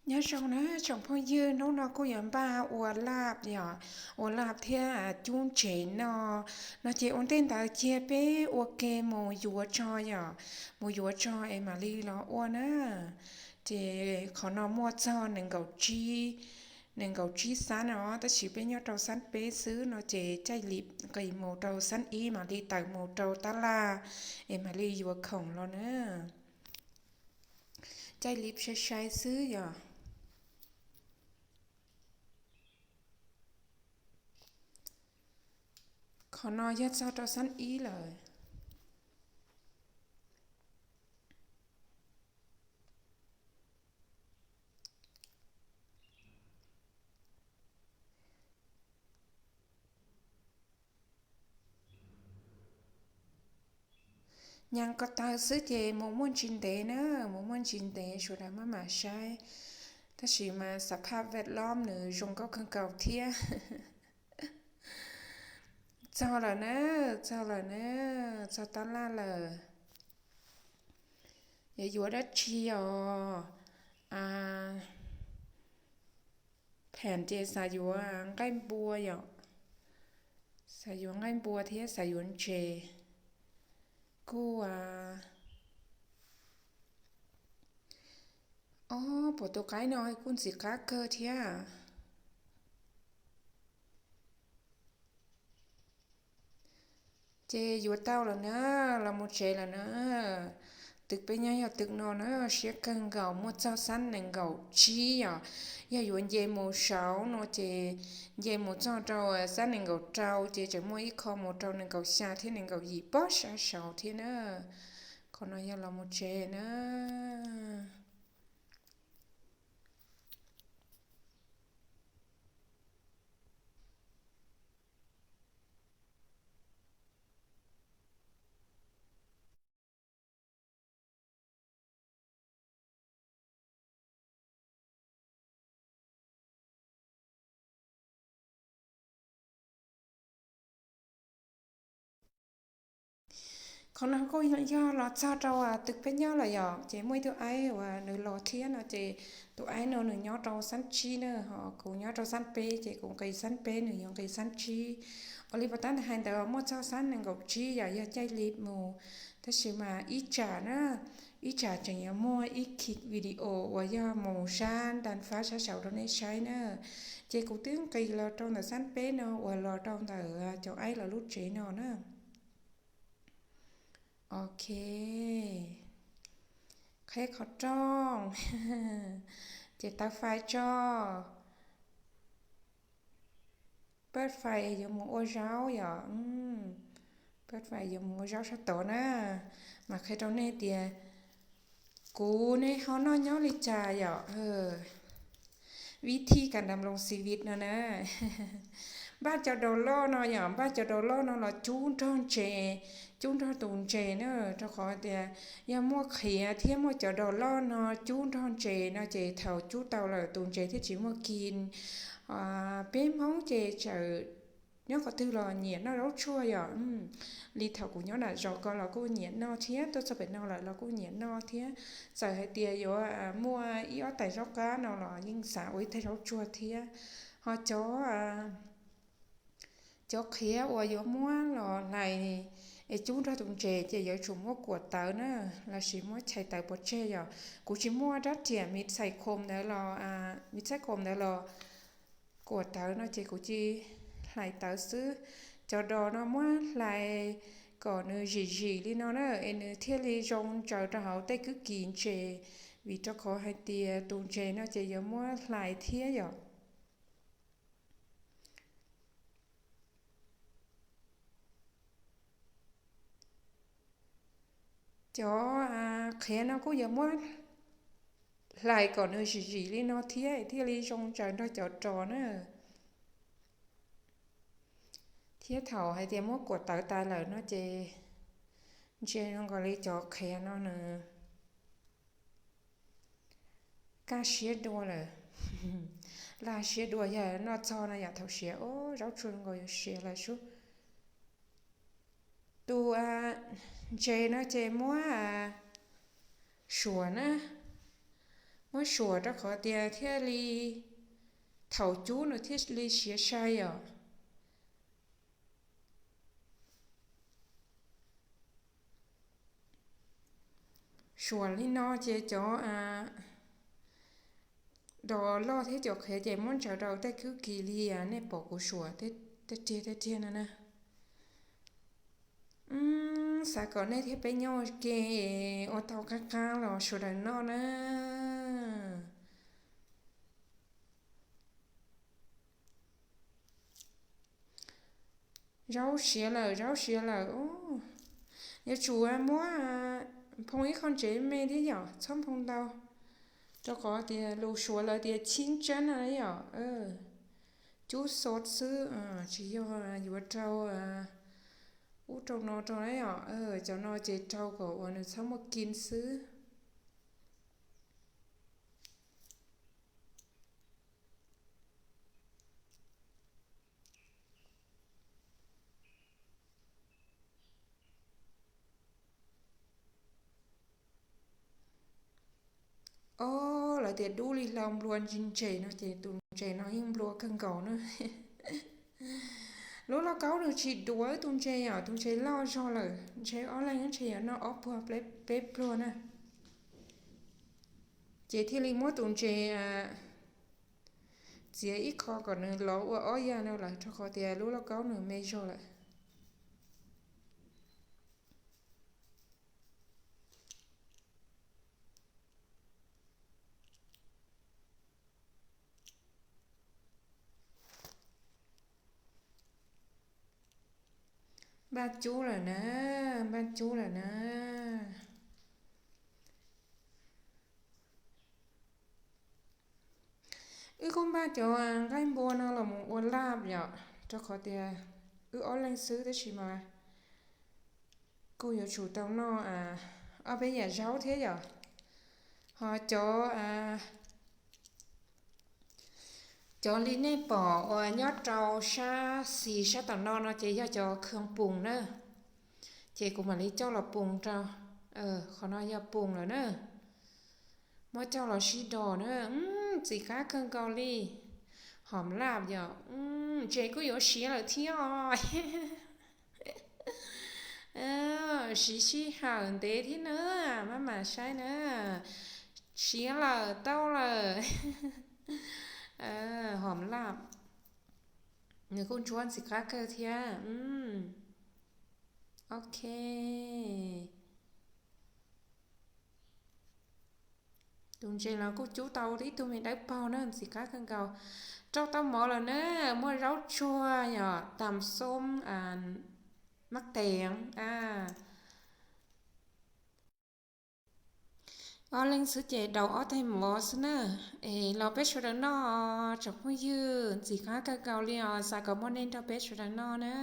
Nyob zoo na tsoom phooj ywg, hnub no kuj yuav npaj ua laj yom, ua laj thiab cub ntsev no. No ces ua ntej ntawd cia peb ua ke mus yuav tso yom, mus yuav tso es mam li los ua na. Ces qhov no muaj txog nees nkaum tsib, nees nkaum tsib xab no, tab sis peb nyob rau xab peb xwb no ces caij li nqis mus rau xab ib mam li tawm mus rau tab laj es mam li yuav khoom los na. Caij li sai sai xwb yom. Qhov no yog txog rau xab ib lawm. Nyas ko taw xwb ces mus muaj ntsis ntev na, mus muaj ntsis ntev sawv daws maj mam saib. Tab sis mas xav phaj vet lom nws zoo nkauj kawg nkaus thiab. Txog lawm na, txog lawm na, txog tab laj lawm. Yuav yuav dab tsi os? Phem ces xav yuav nqaij npua yom, xav yuav nqaij npua thiab xav yuav ntses kuj. Ob, puas tus qaib no kuj ntxim qab kawg thiab. Ces yuav tau lawm na, los mus tsev lawm na. Twg peb nyob yog twg no na, siab kawg nkaus, muaj txog xab nees nkaum tsib yom. Yog yuav nce mus saud no ces nce mus txog rau xab nees nkaum rau ces tseem muaj ib qho mus rau nees nkaum xya thiab nees nkaum yim pob sab saud thiab na. Qhov no yog los mus tsev na. Qhov no kuj yog los txog rau twg peb nyob lawm yom, ces muaj ib tug aib uas nws los thiab no ces tus aib no nws nyob rau xab tsib na, ho kuv nyob rau xab peb ces kuv nqis xab peb nws yuav nqis xab tsib. Ua li pas tab hais ntawd muaj txog xab nees nkaum tsib yom, yog caij li mus. Tab sis mas ib tsam na, ib tsam tseem yuav muaj ib khij video uas yog mus sab nta fab sab saud rau nej saib na. Ces kuv twb nqis los rau ntawm xab peb no uas los rau ntawm cov aib lawv lub tsev no na. Ok, qheb qhov rooj, ces taw fais tso. Pab fais yuav mus ua zaub yom, pab fais yuav mus ua zaub sab tod na. Mas qhia rau nej tias kuv ne ho noj nyob li cas yom. Vib thij kam dam loos xi vim no na. Npaj cov daus loj no yom, npaj cov daus loj no los cub nrog ntses, cub nrog tus ntses na, rau qhov tias yog muaj qhiav thiab muaj cov daus loj no cub nrog ntses no ces thaum cub tau lawm tus ntses thiaj tsis muaj kis. Peb Hmoob ces txawm nyob qhov twg los nyiam noj zaub tsuag yom. Li thaum kuv nyob nram zos ko los kuj nyiam noj thiab, tuaj txog pem no lawm los kuj nyiam noj thiab. Txawm hais tias yuav muaj ib ob tais zaub qab no los yeej xav ua ib tais zaub tsuag thiab. Ho cov cov qhiav uas yuav muab los hlais es cub nrog tus ntses ces yuav tsum muab kuam tawv na, lossis muab chais tawv pov tseg yom. Kuv tsis muaj rab riam mi xais khom ntawd los, mi xais khom ntawd los kuam tawv no ces kuv cia hlais tawv xwb. Cov dos no muab hlais kom nws zim zim li no na, es nws thiaj li zoo ntsaws rau hauv tej kwb kis ntses, vim rau qhov hais tias tus ntses no ces yuav muab hlais thiab yom. Cov qhiav no kuj yuav muab hlais kom nws zim zim li no thiab thiaj li zoo ntsaws nrog cov ros na. Thiab thaum hais tias muab kuam tawv tas lawm no ces ntsia zoo nkaus li cov qhiav no nws kaj siab dua lawm. Laj siab dua yog noj txog no yom, thaum siav, o, zaub tsuag zoo nkaus yuav siav lawm sub. Tus ntses no ces muab suav na, Muab suam rau qhov tias thiaj li thaum cub nws thiaj li siav sai os. Suam li no ces cov dos loj thiab cov qhiav ces muab ntsaws rau tej khwb kis li nej pom kuv suam tej riag tej riag no na. Xav kom nej thiab peb nyob ua ke, ua tau qab qab los sawv daws noj na. Zaub siav lawm, zaub siav lawm. Yuav tsum muab nphoo ib qho ntsev me thiab yom, txhob nphoo ntau, rau qhov tias lus Suav lawv tias chín chén na yom. Cub sot xwb, tsis yog yuav rau ub rau no rau na yom. Cov no ces rau kom uas nws txhob muaj kim xwb. Ob, lawv tias dub li hlau nplua ntsis ntses no ces tus ntses no yeej nplua kawg nkaus na. Lub lauj kaub nws tsis duav tus ntses yom, tus ntses loj zog lawm, ntshe ob leeg ntshe yuav noj ob puag peb pluag na. Ces thiaj li muab tus ntses txiav ib qho kom nws lov ua ob yam no lawm, rau qhov tias lub lauj kaub nws me zog lawm. Npaj cub lawm na, npaj cub lawm na. Wb kuj npaj cov nqaij npua no los mus ua laj yom, rau qhov tias wb ob leeg xwb tab sis mas kuj yuav tsum tau noj ob peb yam zaub thiab yom. Ho cov cov li nej pom uas nyob rau sab xis sab tom no no ces yog cov khoo poos na. Ces kuv mam li coj los poos rau. Qhov no yog poos lawm na. Muab coj los sib dos na. Ntxim qab kawg nkaus li. Hom laj yom. Ntses kuj yuav siav lawm thiab os. Siv sij hawm ntev thiab na, maj mam saib na. Siav lawm tau lawm. Hom laj, nws kuj ntsuab ntxim qab kawg thiab. Ok. Tus ntses los kuj cub tau ib tug me dawb paug na, ntxim qab kawg nkaus. Rau tau mov lawm na, muaj zaub tsuag yom, tam xoob, mab teev. Ob leeg xwb ces daus ob tais mov xwb na. Es los peb sawv daws noj, tsoom phooj ywg, ntxim qab kawg nkaus li os, xav kom muaj nej nrog peb sawv daws noj na.